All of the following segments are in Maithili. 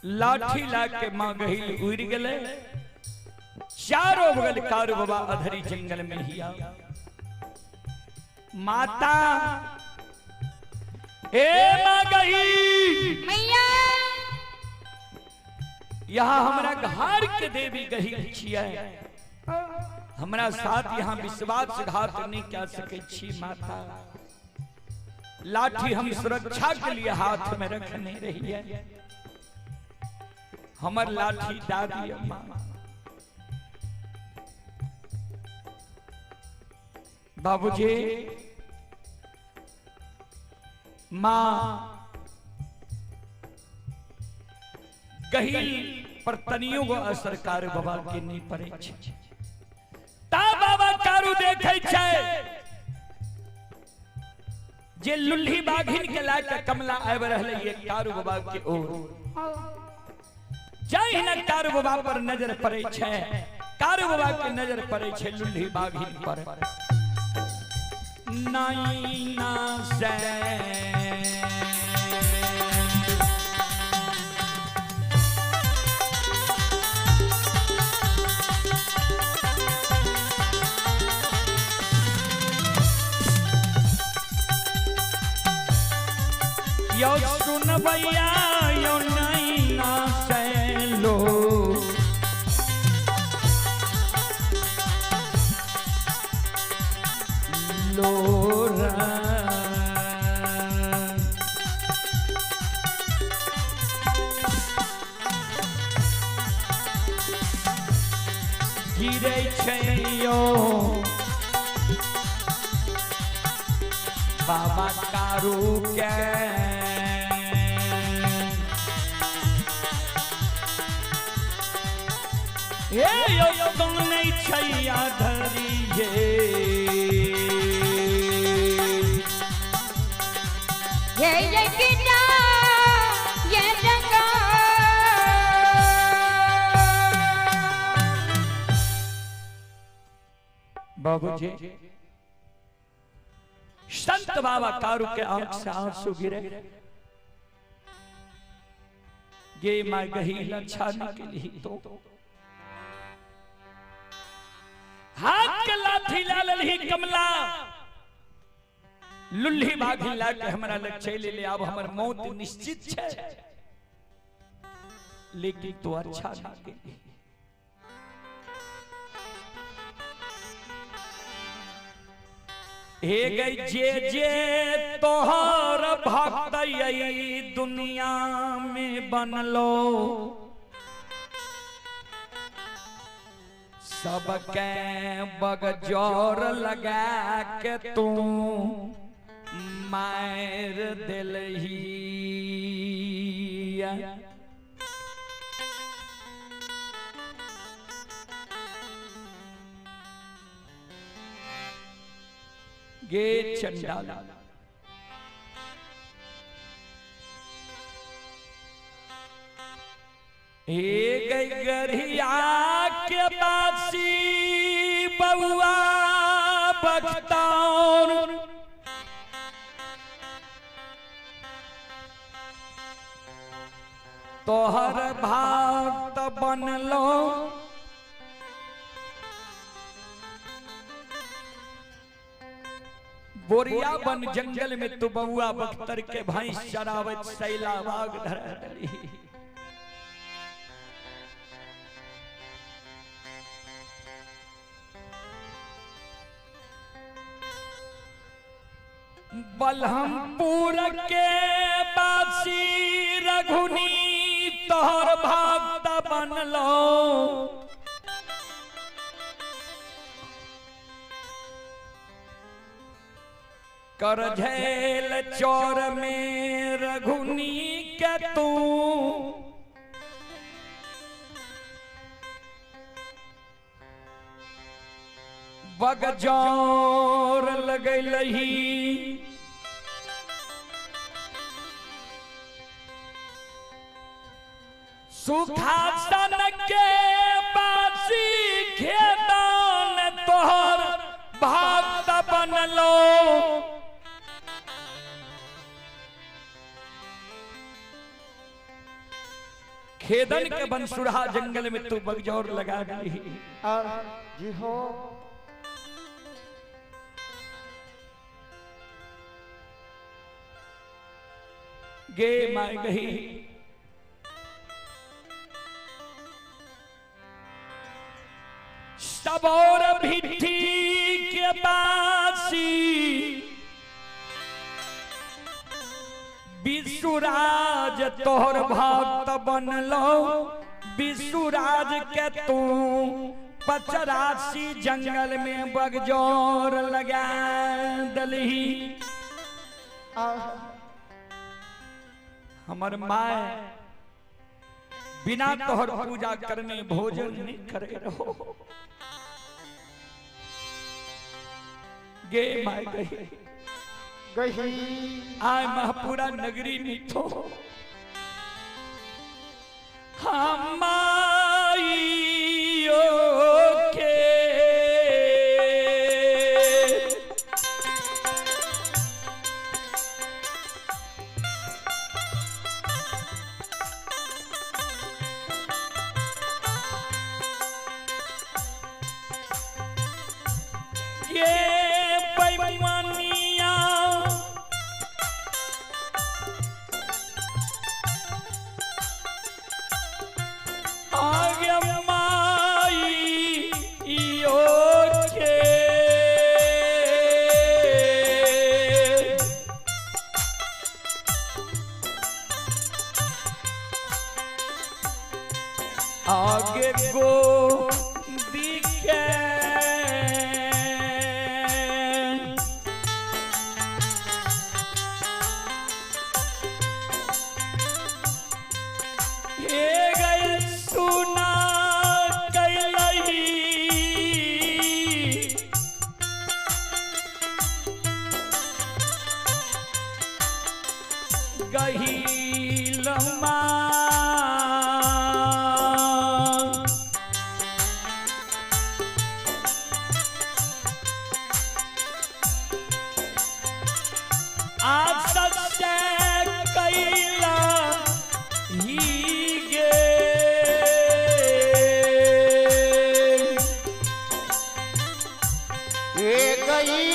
लाठी ला के मां गहिल उड़ गले। चारों बगल कारू बाबा अधरी जंगल में हिया। माता ए मां गही मैया, यहाँ हमरा घर के देवी गही छियै, हमरा साथ यहाँ विश्वासघात नहीं कर सके छी माता। लाठी हम सुरक्षा के लिए हाथ में रखने रही है, हमर लाठी दादी अम्मा। बाबूजी मां गहिल पर तनियो गो असर कारू बाबा के नहीं पड़े छे। ता बाबा कारू देखे छे जे लुल्ही बाघिन के ला के कमला आबि रहले ये कारू बाबा के ओर। जहिना कारू बाबा पर नजर पड़े छे, कारू बाबा के नजर पड़े छे लुल्ही बाघिन पर। नैना से यो सुन भैया यो नैना से लो लोरा। गिरे छै यो बाबा कारू के हे यो नहीं छैया धरिये। ये ये किना ये रंगा। बाबूजी संत बाबा कारू के आंख से आंसू गिरे। गे मां गही अच्छा निकली तो हाथ के लाठी ला ललही कमला लुल्ही बाघिन ला के हमरा लग चलि ले, अब हमर मौत निश्चित छे, लेकिन तो अच्छा निकली। हे गई जे जे तोहर भक्त दुनिया में बनलो, सबके बगजोर लगा के तू मार दिलही। गे चंडाल हे गई गरिया के बासी बउआ बख्तार तोहर भात बनलो बोरिया बन जंगल में तू बउआ बख्तर के भैंस चरावत सैला बाग धरा दली। बलहमपुर के बासी रघुनी तोहर भक्त बनलो, कर झेल चोर में रघुनी के तू बगजोर लगलही। सुखासन के बासी खेदान तोहर भक्त बनलो, खेदन के बनसुरहा जंगल में तू बगजौर लगा गई। जी हो। गे my गई सब और भिट्ठी के बासी विश्वराज तोहर भक्त बनलो विश्वराज के तू 85 जंगल में बगजोर लगा दलही। हमर my बिना तोहर पूजा करने भोजन नहीं करे रहो। गे my गई गई आय महपुरा नगरी नहीं थो हम आइयो के ये बेईमानिया आगे माई यो के आगे गो दिखे सुना कैलही गहीलमा आज से कैला ही गे ये गई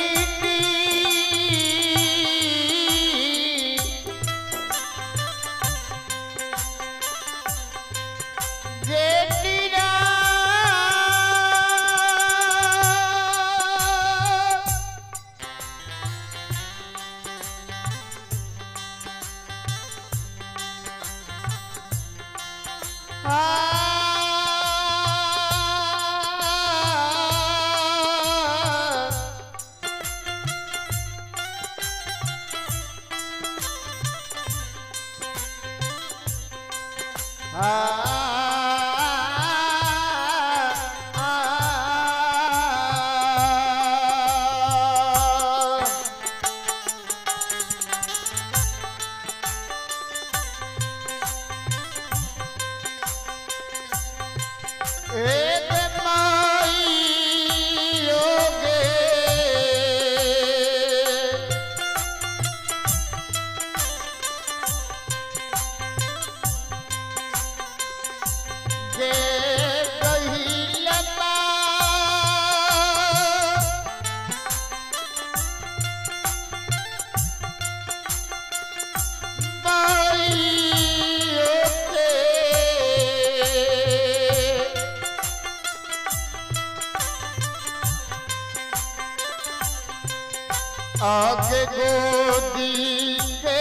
आगे गोदी के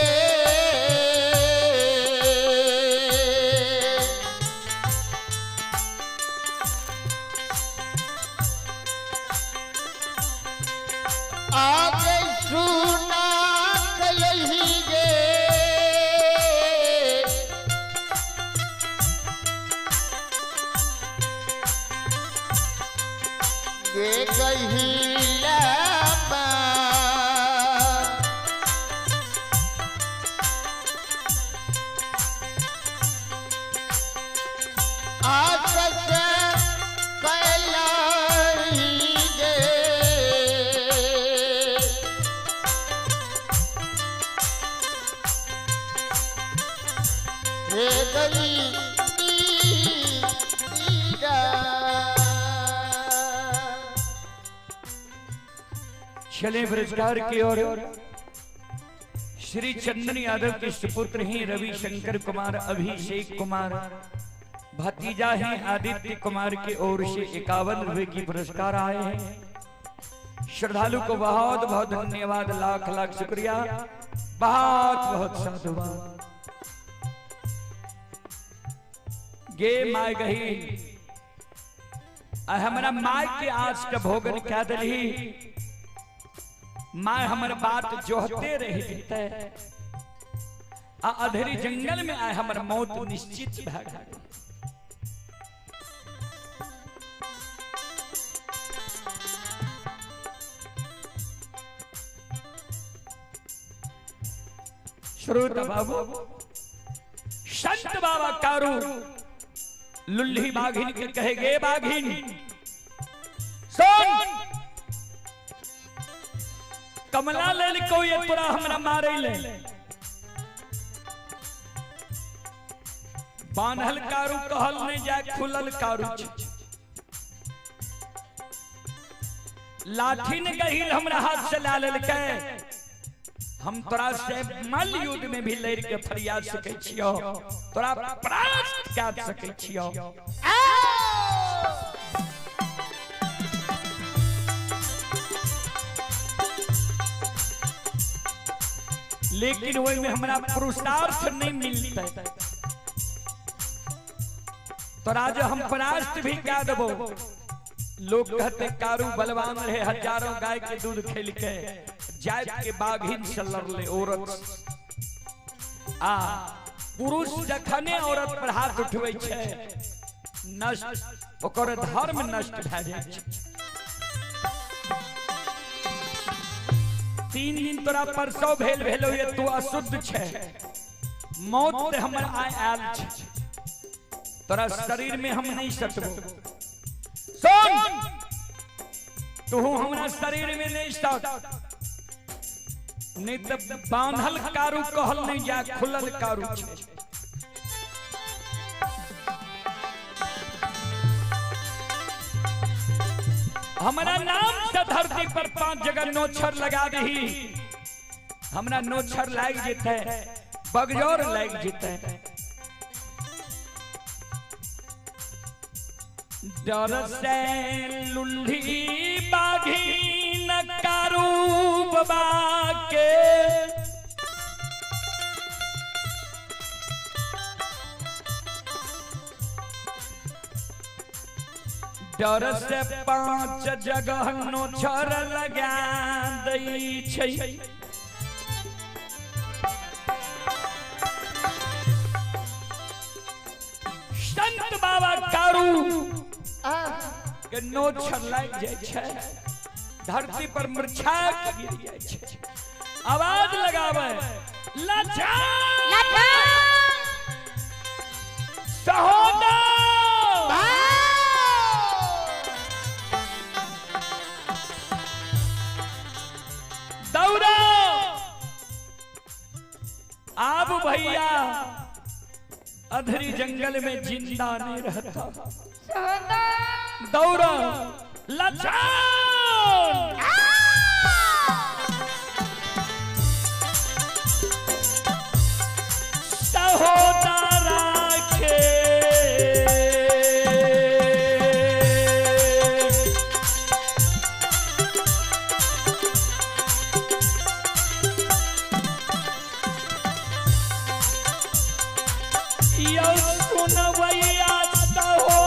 आगे सुना कलही गे गे गही हे गई चले ब्रजकार की ओर। श्री चंदन यादव के सुपुत्र हैं रविशंकर कुमार, अभिषेक कुमार, भतीजा हैं आदित्य कुमार की ओर से 51 रुपए की पुरस्कार आए हैं। श्रद्धालु को बहुत बहुत धन्यवाद, लाख लाख शुक्रिया, बहुत बहुत साधुवाद। गे my गही हमरा my के आज के भोगन क्या दली, my हमर बात जोहते रही जीते आ अधेरी जंगल में आए हमर मौत निश्चित भा गई। श्रोता बाबू संत बाबा कारू लुल्ही बाघिन के कहे गे बाघिन सुन, कमला ले को ये तोरा हमरा मारे ले, बान्हल कारू कहल नहीं जाए खुलल कारू, लाठी ने गहिल हमरा हाथ से ला लेलकै, हम तोरा से मल युद्ध में भी लड़ के फरियाद सकै छियो, तोरा परास्त कर सकै छियो। लेकिन ओहि में हमरा पुरुषार्थ नहीं मिलते, तोरा जो हम परास्त भी कह देबो, लोग कहते कारू बलवान रहे, हजारों गाय के दूध खेल के जात के बाघिन से लड़ले औरत, आ पुरुष जखने औरत पर हाथ उठबै छै नष्ट ओकर धर्म नष्ट भए जाइ छै। 3 दिन तोरा परसो भेल भेलो ये तू अशुद्ध छै, मौत ते हमर आय आयल छै, तोरा शरीर में हम नहीं सटबो, सुन तू हमरा शरीर में नहीं सट, नहीं तो बांधल कारू कहल नहीं जा खुलल कारू छै। हमारा नाम से धरती पर 5 जगह नोछर लगा दही, हमरा नोछर लाग जेते, बगजोर लाग जेते। डर से लुल्ही बाघी न कारू बाबा के, डर से 5 जगह नोछर लगा दै छै। संत बाबा कारू के नोछर लाग जाइ छै, धरती पर मुरझा के गिर जाइ छै, आवाज लगावे लछा सहोदर दौड़ो। आब भैया अधरी जंगल में जिंदा नहीं रहता, दौड़ो लछा सहोदरा के यो सुनवैया सहोदरा